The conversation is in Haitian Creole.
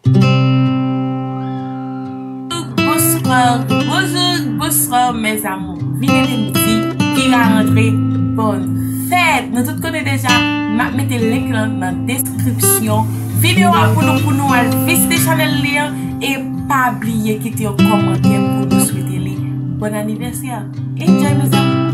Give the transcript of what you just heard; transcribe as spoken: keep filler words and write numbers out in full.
Bonsoir, bonjour, bonsoir, mes amours. Vin ede m di, ki la rantre, bòn fèt. Nou tout konnen deja, m ap mete link lan nan deskripsyon videyo a pou nou, pou nou al vizite chanèl li an. E pa bliye kite yon kòmantè pou nou swete li bòn anivèsè. Enjoy, mes amours.